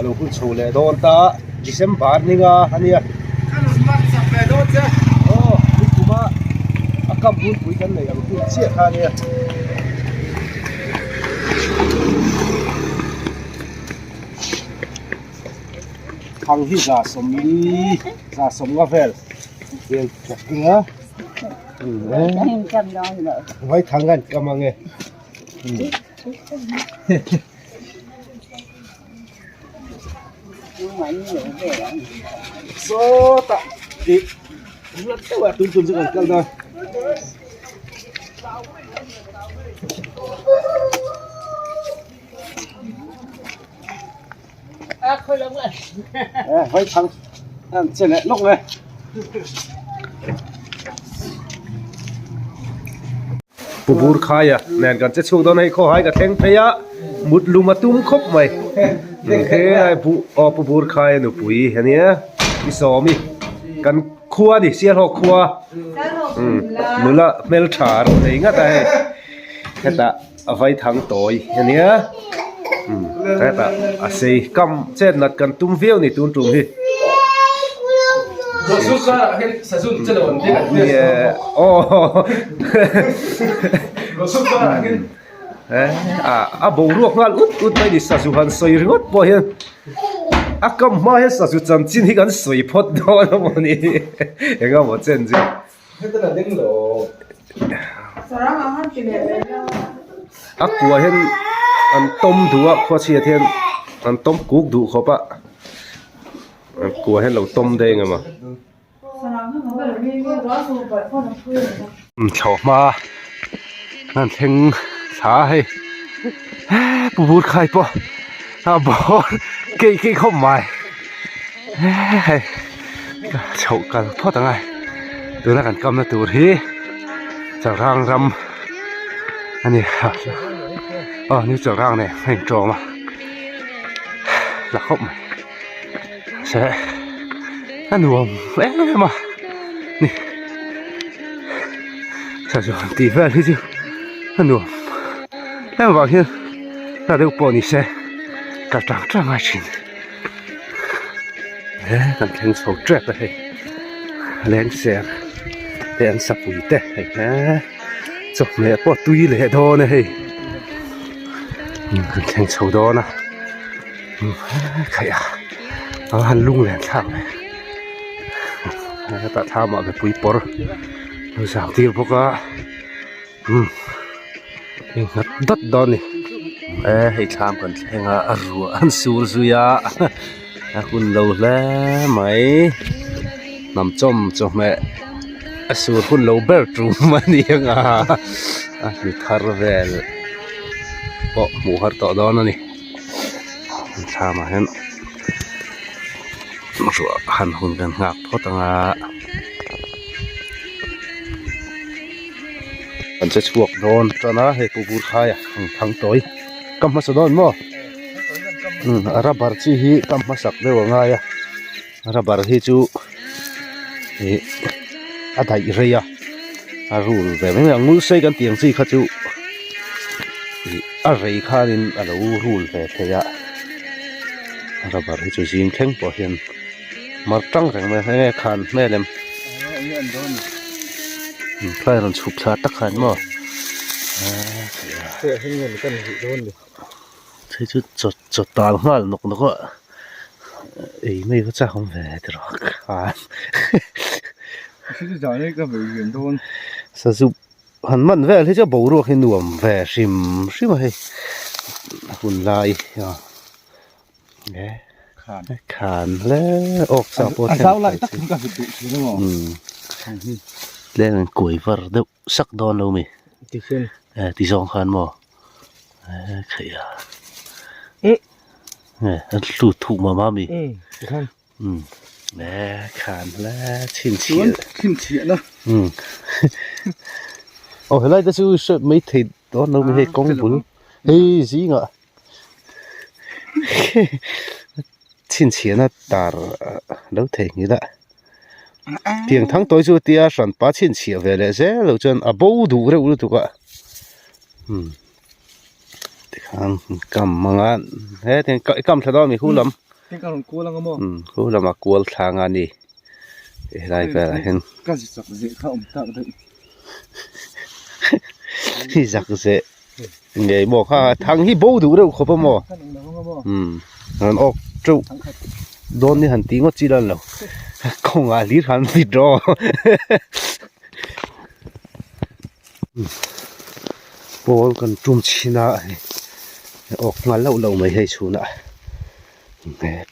A lo hun chho leh dawn ta a, December ni nga a nia. Ka rawn man chak ve dawn che. Aw, ni kuma a kam hunpui kan nei ang hun chiah kha a nia. Thang hi 140 150 vel hian ka hring a. Vai thang an kam ang e. Sawtah tih hlat deuh ah tun tum chu kan kal dawn. Vai thang an che leh lawk mai. Pu bur khaia nen kan che chhuak dawn a hei khawhai ka thleng phei a mut lum a tum khawp mai helai bu aw pu bur khaia nupui ania i sawmi kan khua a ni sialhawk khua nula hmeltha a rawn nei ngat a hei hetah a vai thang tawi ania hetah a sei kam chet nat kan tum viau a ni tun tum hi. A boruak nghal ut ut mai a ni sazu han sawi ringawt pawh hian a kam hma hian sazu chanchin hi kan sawi phawt dawn a maw ni eng emaw chen chu. A kua hian an tawm duh a khuachhiat hian an tawm kuk duh khawp a an kua hian lo tawm daih eng emaw. Thlawhhma an thleng thla a hei pu bur khai pawh a bawr keih keih khawp mai hei chhoh kal phawt ang a tuna kan kamna tur hi Chalrang ram a ni aw new Chalrang nen a intawm a la khawp mai. Se a nuam em em a ni sazu han tih vel hi chu a nuam em vang hian hla deuh pawh ni se ka tang tang a thin he kan thleng chho tep a hei lengser te an sapui te hei he chawhmeh pawh tui leh dawn a hei kan thleng chho dawn a. Khaih a a han lung len thlak ve hetah thlam ah mipui pawr an zang tir bawk a umm hei nghat dat dawn a ni e hei thlam kan thleng a a ruah an sur zui a a hun lo hle mai hnam chawm chawhmeh a sur hun lo ber tum a ni ang a a hni thar vel pawh hmuh har tawh dawn a ni. Thlamah hian ruah han hun kan nghak phawt ang a kan che chhuak dawn tan a hei pu bur khaia ang thang tawi kam hmasa dawn maw umm rubber chi hi kam hmasak deuh a ngai a rubber hi chu ih a daih rei a a rul ve mai mai a ngul sei kan tih ang chi kha chu ih a rei khanin a lo rul ve thei a rubber hi chu zing thleng pawh hian mar tang reng mai a enge khan hmel em tlai rawn chhuk thla tak khan maw hei chu chaw chaw tal nghal nawk nawk a ei mai va chak awm ve tiraw khan sazu han man vel hi chu boruak hi nuam ve hrim hrim a hei a hun lai a khan hle awk sa pawh tlem in kuai var deuh sak dawn lo mi ti zawng khan maw khaih a a hlut thuk mah mah mi khan hle chhinchhiah chhinchhiahna aw helai te chu hriat mai thei dawn lo mi hei kawng bul hei zingah chhinchhiahna tar lo theihnghilh a. Tiang thang tawi chu tia hranpa chhinchhiah ve leh zel loh chuan a bo duh reuh lutuk a umm tikhan kam ang a he tiang i kam thla dawn a mi khu lam. Tin ka rawn kual anga maw? Umm khu lama kual thla anga ni helai velah hian. Ka zak zeh kha awm tak daih. Hi zak zeh ngei maw kha thang hi bo duh reuh khawp a maw? Umm rawn awk teuh dawn ni han tih ngawt chi lan lo kawngah hlir han vit rawh. Pawl kan tum chhin a hei awk nghal loh loh mai hei chhunah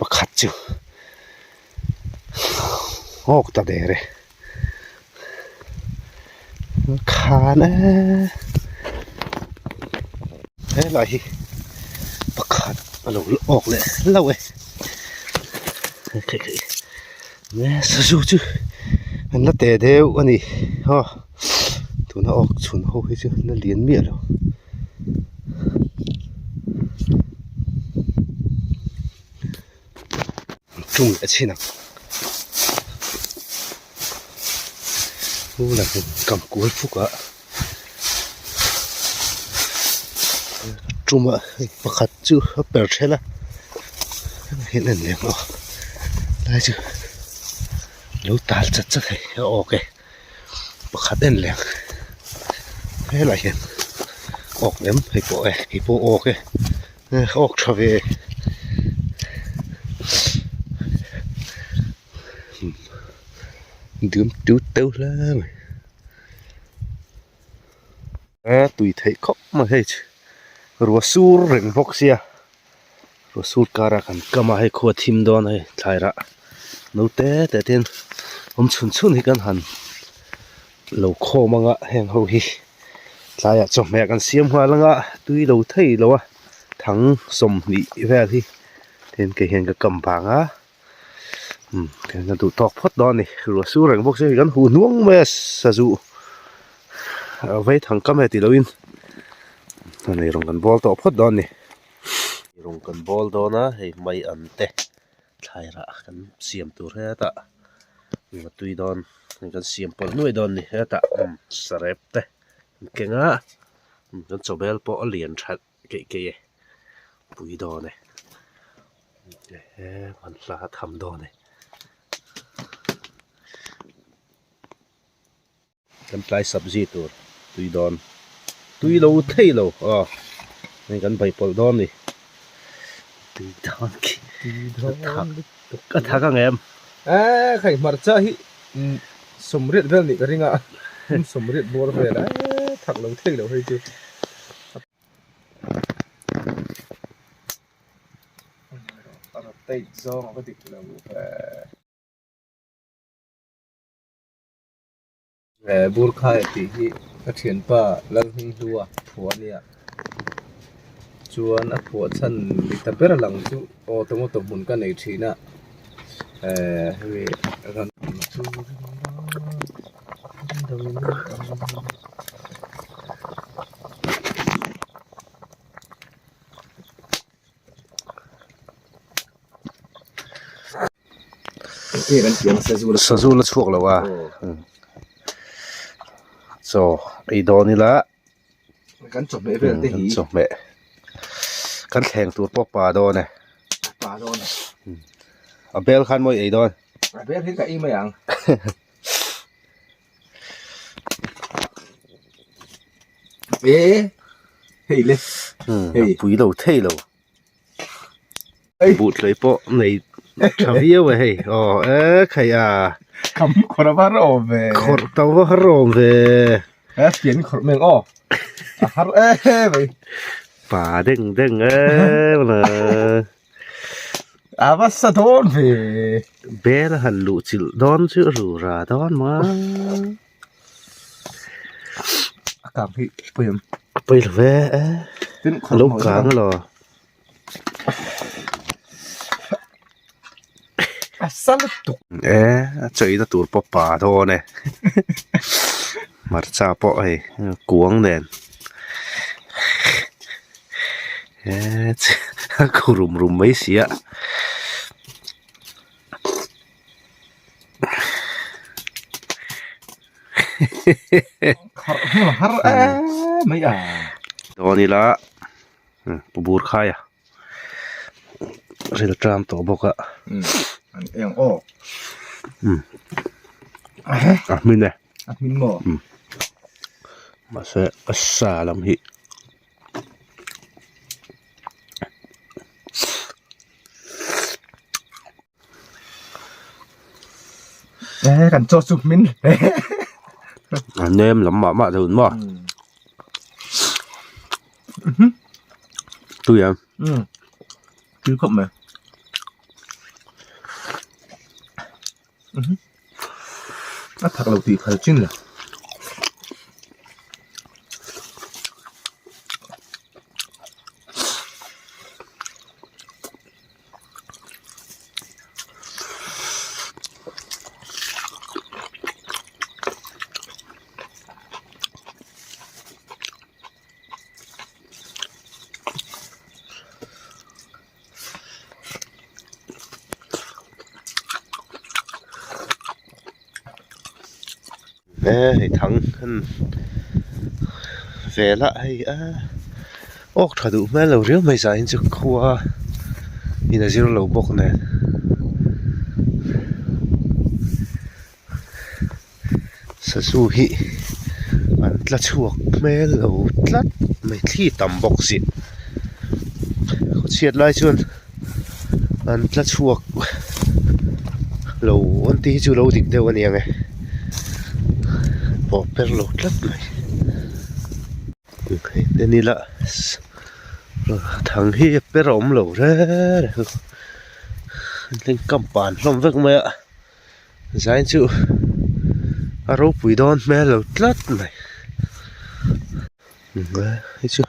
pakhat chu awk ta der e khan e helai hi pakhat a lo awk leh hlauh e sazu chu an la teh deuh a ni aw. Tuna awk chhun ho hi chu na lian miah lo. Tum leh chhin ang. Pu la hmun kam kual fuk a. Tum a hei pakhat chu a per then a. Hei en leh ang aw. Lai chu lo tal chat chat hei a awk e. Pakhat en leh helai hian awk lem hei pawh e hei pawh awk e awk tha ve dum tut deuh hle mai e tui theih khawp mai hei chu ruah sur reng bawk sia ruah sur karah kan kam a hei khua thim dawn a hei thlai rah no te te te hian awm chhun chhun hi kan han lo khawm anga heng ho hi tlaiah chawhmeh kan siam nghal anga tui lo thei lo a thang 20 vel hi tin kei hian ka kam vang a umm kan duh tawk phawt dawn a ni ruah sur reng bawk sia kan huh hnuang mai a sazu vei thang kam e tih loin hei rawng kan bawl tawh phawt dawn a ni. Rawng kan bawl dawn a hei mai an te thlai rah kan siam tur hetah a tui dawn kan siam pawlh nuai dawn a ni hetah sarep te an keng a kan chawbel pawh a lian that keih keih e pui dawn e man hla tham dawn e. Kan tlai sabzi tur tui dawn tui lo thei lo aw hei kan bai pawlh dawn ni tui dawn khi ka thak ang em e khai hmarcha hi sawmriat vel nih ka ring a sawmriat bawr vel a thak lo thei lo hei chu. A rotate zawng a va dik lo ve. Burkhai tih hi ka thianpa Lalhminghlua phuah a nia chuan a phuah chhan ni ta ber lang chu aw tomato hmun ka nei thin a ehh hemi ran chu Sazu la chhuak lo a chaw ei dawn ila kan chawhmeh vel te hi chawhmeh kan thleng tur pawh pa dawn e pa dawn e a bel khan mawi ei dawn a bel hi ka ei mai ang e hei le hei pui lo thei lo Buhtlei pawh nei tha viau e hei aw e khai a Kham khawrh a va har awm ve Khawrh ta va har awm ve He fian khawrh meng aw a har em mai Pa deng deng em la A va sa dawn ve Bel a han luh chilh dawn chu a ru ra dawn ma A kang hi pawi awm A pawi lo ve e A lo kang elaw A sa lutuk. E a chawina tur pawh pa dawn e hmarcha pawh hei kuang nen e a khu rum rum mai si a. Kharh hmel har em mai a. Dawn ila. Pu bur khai a. Ril tram tawh bawk a. An eng aw. A hmin e. A hmin maw? Mahse a sa lam hi. Ê kan chaw chu hmin hle. A nem lam mah mah deuh maw? Tui ang. Tui khawp mai. A thak lo tih phal chin la. He hei thang han vel a hei a awk tha duh hmel lo riau mai zah in chu khua in a zir lo bawk nen. Sazu hi an tla chhuak hmel lo tlat mai thli tam bawk si khawchhiat lai chuan an tla chhuak lo an tih hi chu lo dik deuh a ni ang e pawh per lo tlat mai hei te ni la thang hi a per a awm lo reng reng a kam pan hlawm vek mai a. Zain chu a ropui dawn hmel lo tlat mai hei chu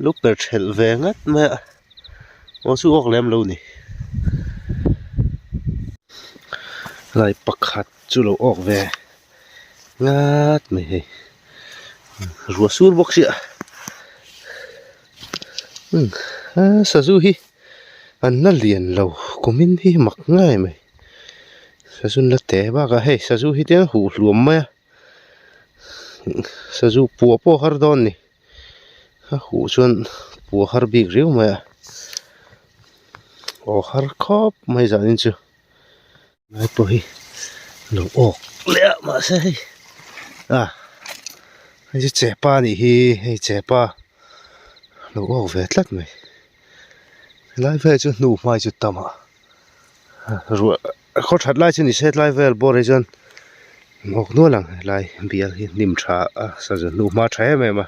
lu per thelh ve ngat mai a aw chu awk lem lo ni lai pakhat chu lo awk ve ngat mai hei ruah sur bawk sia sazu hi. An la lian lo kumin hi mak ngei mai sazu la te bakah hei sazu hi te huh hluam mai a sazu puah pawh a har dawn a ni a huh chuan puah har bik riau mai a aw har khawp mai zanin chu. Lai pawh hi lo awk leh a mahse hei a hei chu chepa a nih hi hei chepa lo awk ve tlat mai helai vel chu hnu hmai chu tam a ruah khaw that lai chu ni se tlai vel bawr hi chuan an awk nual ang helai bial hi hnim tha a sazu hnu hma tha em em a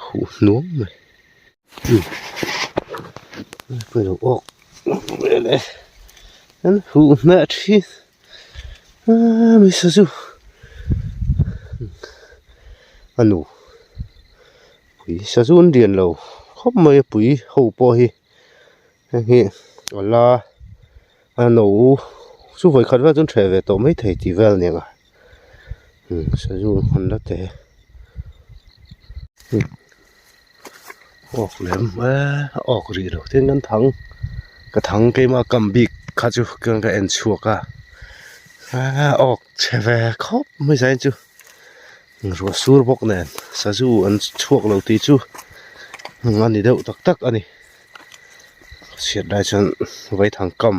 huh hnuang mai. An huh hmeh thin a mi sazu a nu pui sazu an lian lo khawp mai a pui ho pawh hi heng hi a la a no chu vawikhat vel chu an hreh ve tawh maithei tih vel a ni ang a sazu an la te. Awk lem e awk rih lo tin kan thang ka thang keimah kam bik kha chu ka en chhuak a awk chhe ve khawp mai zai chu ruah sur bawk nen sazu an chhuak lo tih chu a ni deuh tak tak a ni chhiat lai chuan vaithang kam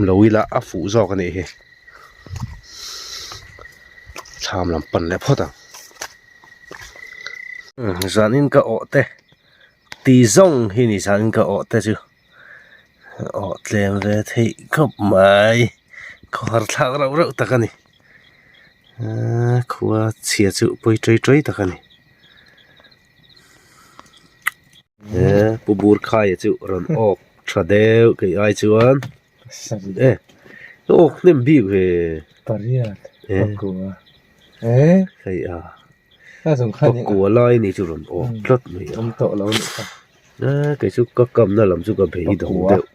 lo ila a fuh zawk a nih hi thlam lam pan leh phawt ang. Zanin ka awh te ti zawng hi ni zanin ka awh te chu awh tlem ve theih khawp mai khawhar thlak reuh reuh tak a ni aaa khua chhia chu pawi tei tei tak a ni he pu bur khaia chu rawn awk tha deuh kei ai chuan e awk hnem bik ve pariat pakua. Hei a pakua lai ni chu rawn awk tlat mai a kei chu ka kamna lam chu ka beidawng deuh.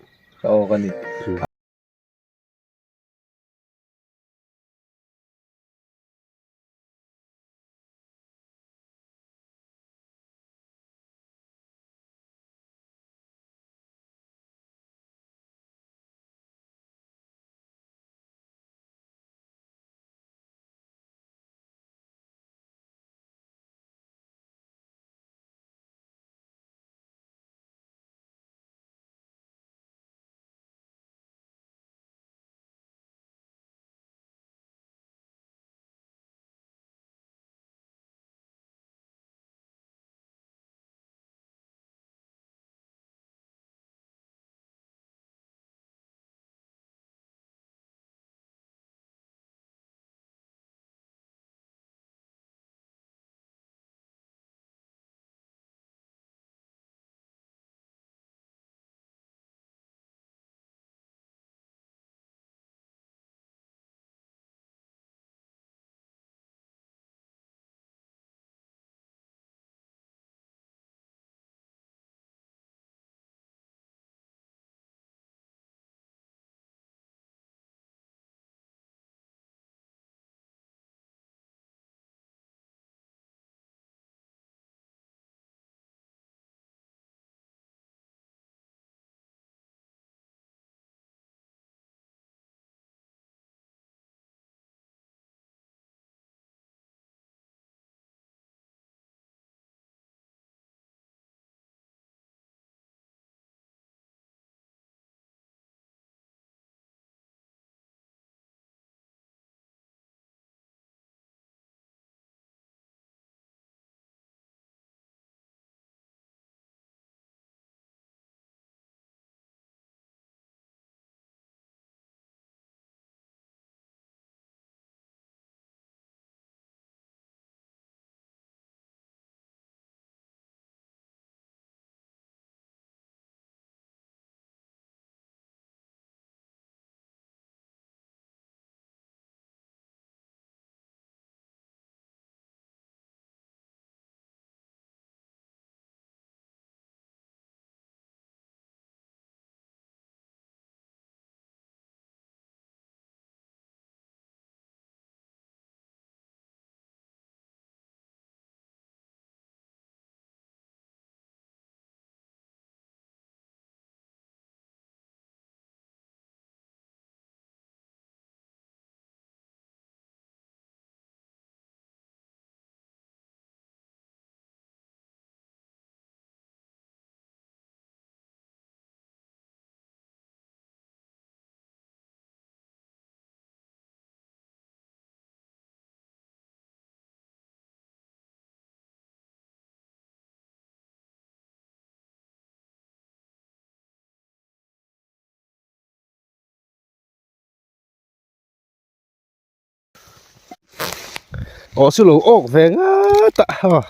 Aw chu lo awk ve ngat a aw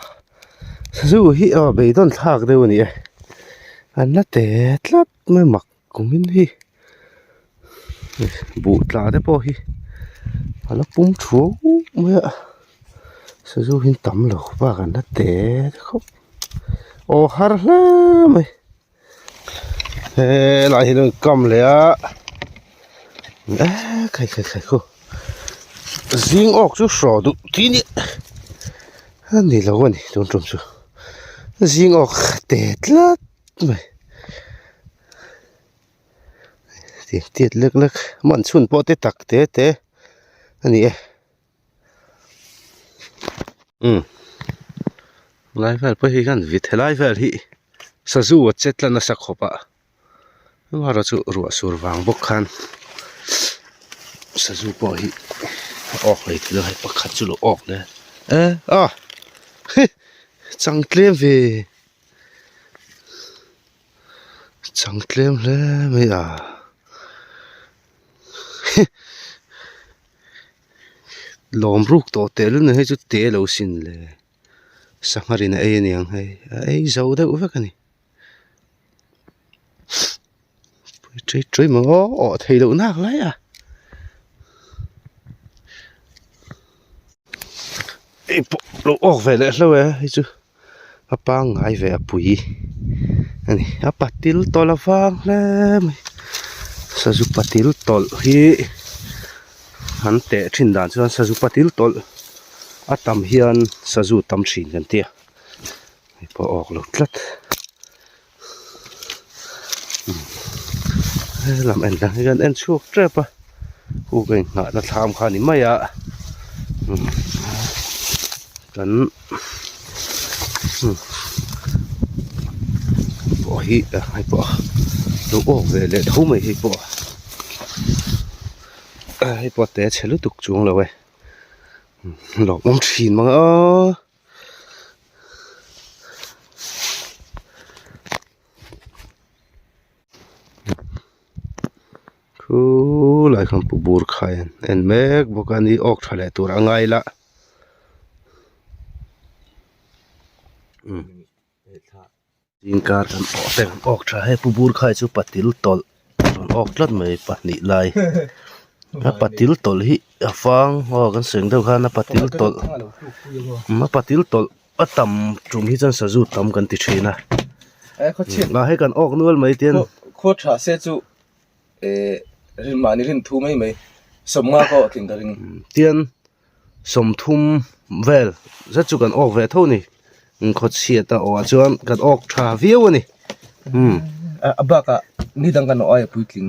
sazu hi aw beidawn thlak deuh a ni e an la te tlat mai mak kumin hi buh tla te pawh hi a la pum thuau mai a sazu hi an tam lo bak an la te khawp aw har hle mai. Helai hi an kam leh a eee khai khai khai khu zing awk chu hraw duh tih ni a ni lo a ni tun tum chu zing awk te tlat mai tih tiat lek lek man chhun pawh te tak te te a ni e. Umm lai vel pawh hi khan vit helai vel hi sazu a che tla nasa khawp a amaherawh chu ruah sur vang bawk khan sazu pawh hi a awk hlei thei lo hei pakhat chu lo awk le e a he chang tlem ve chang tlem hle mai a he. Lawm ruk tawh teh lul mai hei chu te lo sin le sangha in a ei aniang hei a ei zo deuh vek a ni tui tui maw aw thei loh nak lai a hei pawh lo awk ve leh hlauh e hei chu. A pangngai ve a pui a ni a patil tawlh a vang hle mai sazu patil tawlh hi an teh thin dan chuan sazu patil tawlh a tam hian sazu tam thin kan tia hei pawh a awk lo tlat helam en dan hian en chhuak tep a khu ka inhnah na thlam kha a ni mai a kan pawh hi hei pawh lo awk ve leh tho mai hei pawh hei pawh te chhe lutuk chuang lo e lawmawm thin mang a. Khulai khan pu bur kha en en mek bawk a ni awk tha leh tur a ngai la zingkar kan awh te kan awk tha hei pu bur khai chu patil tawlh a rawn awk tlat mai pahnih lai a patil tawlh hi a fang aw kan sawi ang deuh khan a patil tawlh a patil tawlh. A tam tum hi chuan sazu tam kan ti thin a ah hei kan awk nual mai tian khaw tha se chu eh rin mahni rin thu mai mai sawmnga pawh a tling ka ring tian sawmthum vel zet chu kan awk ve tho ni khaw chhiat a awh ah chuan kan awk tha viau a ni umm a bakah ni dang kan awh aia puitling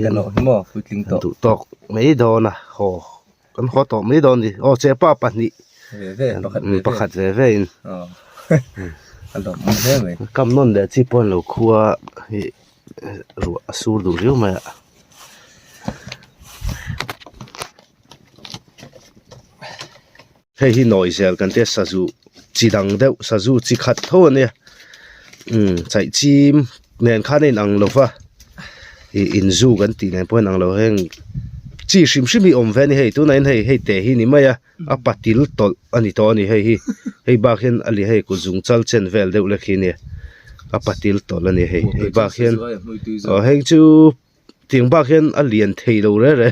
kan awh hi maw puitling tawh duh tawk mai dawn a haw. Kan haw tawh mai dawn ni. Aw chepa pahnih. Ve ve pakhat ve ve. Pakhat ve ve in. Aw. A lawm awm hle mai. Kam nawn leh chi pawh an lo khua hi ruah a sur duh riau mai a. Hei hi nawi zel kan tia sazu chi dang deuh sazu chi khat tho a nia. Umm chaih chim nen khan a inang lo va ih inzu kan tih nen pawh a inang lo heng chi hrim hrim hi awm ve a ni hei tunah hian hei hei te hi ni mai a a patil tawlh a ni tawh a ni hei hi hei bak hian a li hei kut zung chal chen vel deuh lek hi a nia a patil tawlh a ni hei hei bak hian aw heng chu tiang bak hian a lian thei lo re re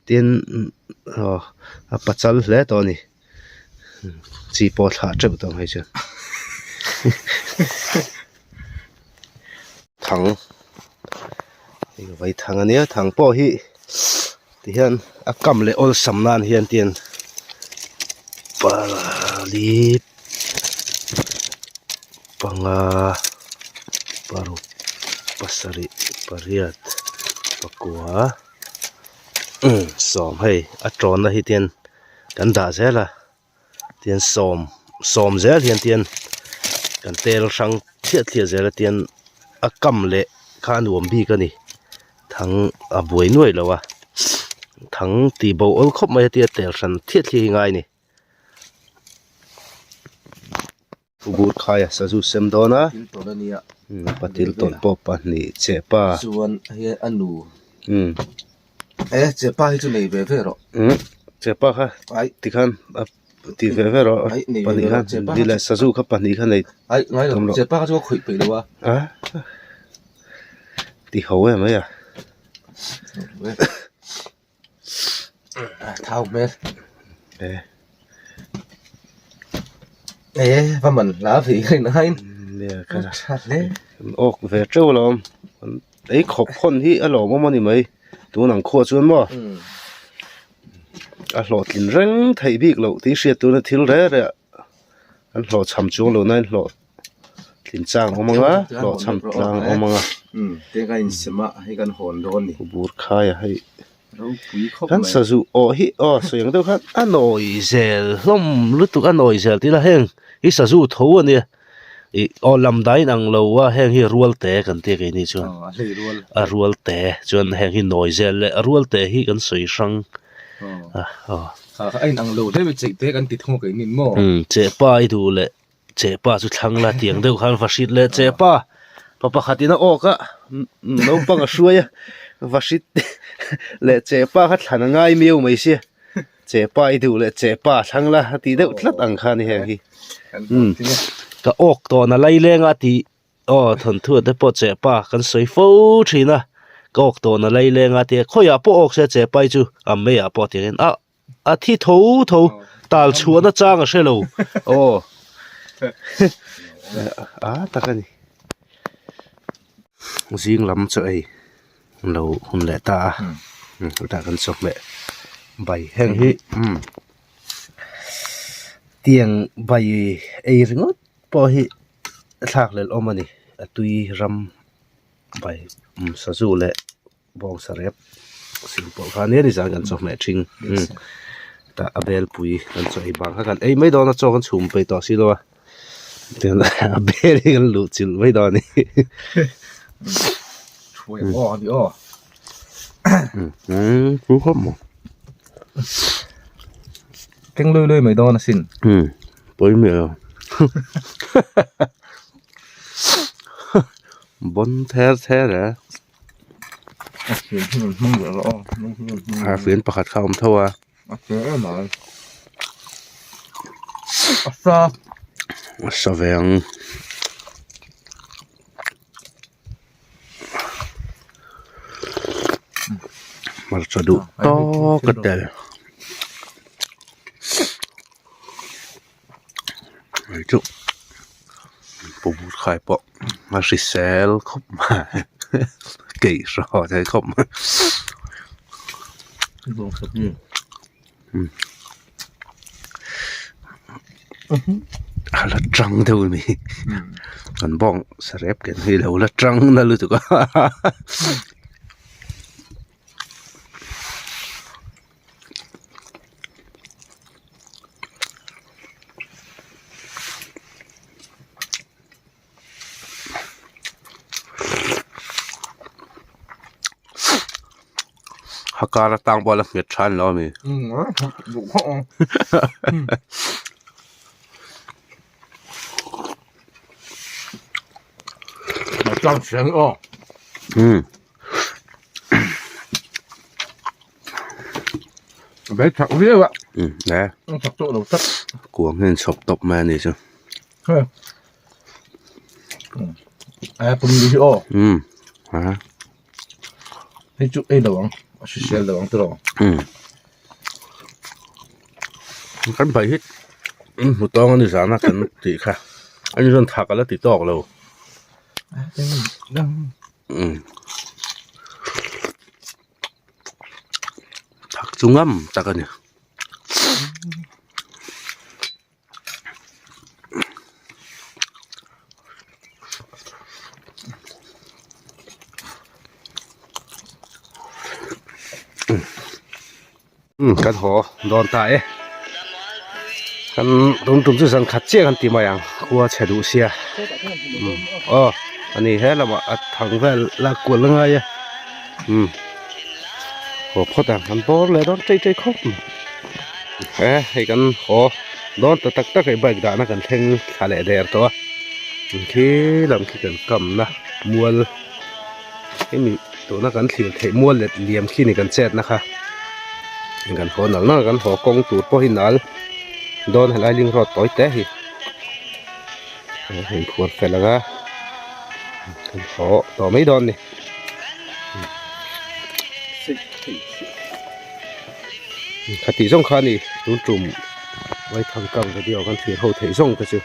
tin aw a pachal hle tawh a ni. Chi pawh thlah teuh tawh mai chuan thang hei vai thang ania thang pawh hi tihian a kam leh awlsam nan hian tian pali panga paruk pasarih pariat pakua sawm hei a tawnna hi tian. Kan dah zel a tian sawm sawm zel hian tian kan tel hrang thliah thliah zel a tian a kam leh kha a nuam bik a ni thang a buai nuai lo a thang tih bo awl khawp mai a tia tel hran thliah thliah hi ngai a ni. Bur khai a sazu sem dawn a patil tawlh pawh pahnih chepa chuan hei a nu e chepa hi chu nei ve ve rawh. Chepa kha tikhan a ti ve ve rawh pahnih khan ni leh sazu kha pahnih kha nei tum loh chepa kha chu a khawih peih lo a a ti ho em mai a thau hmel e e va man hla ve hi a in tha hle awk ve teuh alawm ei khawp hawn hi a lawmawm a ni mai tun ang khuah chuan maw a hlawhtlin reng theih bik loh tih hriat tuna thil reh reh ah an hlawhchham chuang lo nain hlawhtlin chang a awm ang a hlawhchham tlang a awm ang a bur khai a hei kan sazu awh hi aw sawi ang deuh khan a nawi zel hlawm lutuk a nawi zel tih ila heng hi sazu tho a nia. Ih aw lam dai inang lo a heng hi rual te kan tia keini chuan a rual te chuan heng hi nawi zel leh a rual te hi kan sawi hrang a aw a inang lo hle mai cheih te kan ti thung a keini maw umm chepa i duh leh chepa chu thlang la tiang deuh khan va hrit leh chepa pa pakhat in a awk a naupang a hruai a va hrit leh chepa kha thlan a ngai miau mai sia. Chepa i duh leh chepa thlang la a tih deuh tlat ang kha a ni heng hi. Umm ka awk tawhna lai leng a tih aw thawnthu te pawh chepa kan sawi fo thin a ka awk tawhna lai leng a tia khawiah pawh awk se chepa hi chu a meiah pawh tiang hian a a thi tho tho tal chhuahna chang a hre lo aw a tak a ni. Zing lam chaw ei. Lo hun leh ta a hetah kan chawhmeh bai heng hi tiang bai ei ringawt pawh hi thlak lel awm a ni a tui ram bai sazu leh bawngsa rep sin pawh kha nia ni zan kan chawhmeh thin tah a belpui kan chaw ei bang kha kan ei mai dawn a chaw kan chhum peih tawh si lo a. A bel hi kan luh chilh mai dawn a ni. Thuai aw a ni aw. Umm chu khawp maw. Keng lui lui mai dawn asin. Umm pawi miah lo. Bawn ther ther e. A fian hi rawn hmang leh rawh aw. A fian pakhat kha a awm tho a. A che em ai. A sa. A sa ve ang. Hmarcha duh tawk a tel. Hei chu pawh khai pawh a hrisel khawp mai keih hraw thei khawp mai. A la tang deuh a ni kan bawng sarep ken hi lo la tang na lutuk a. Hakar atang pawh a la nghet tha lo ami. Vel chak viau a. Um e. Ang chak tawh lo tak. Kuang hian chhawp tawp mai a ni chu. He. A pum li hi aw. Um. Ha. Hei chu ei lo ang. A hrisel lo ang tiraw. Um. Kan bai hi in hmu tawng a ni zana kan tih kha. Ani chuan thak a la ti tawk lo. Um. Thak chu ngam tak a ni. Umm kan haw dawn ta e kan tun tum chu zan khat chiah kan ti mai ang khua chhe duh sia umm aw a ni he lamah a thang vel la kual a ngai a umm haw phawt ang kan bawr leh dawn chei chei khawp mai he hei kan haw dawn ta tak tak hei bike dahna kan thleng thla leh der tawh a khi lam khi kan kamna mual hemi tuna kan thlir theih mual let liam khi ni kan chetna kha. Kan haw nal nal kan haw kawng tur pawh hi nal dawn helai ling road tawi te hi a inphuar fel ang a kan haw tawh mai dawn a ni. Khatih zawng kha a ni tun tum Vaithang kang video kan thlir ho theih zawng te chu.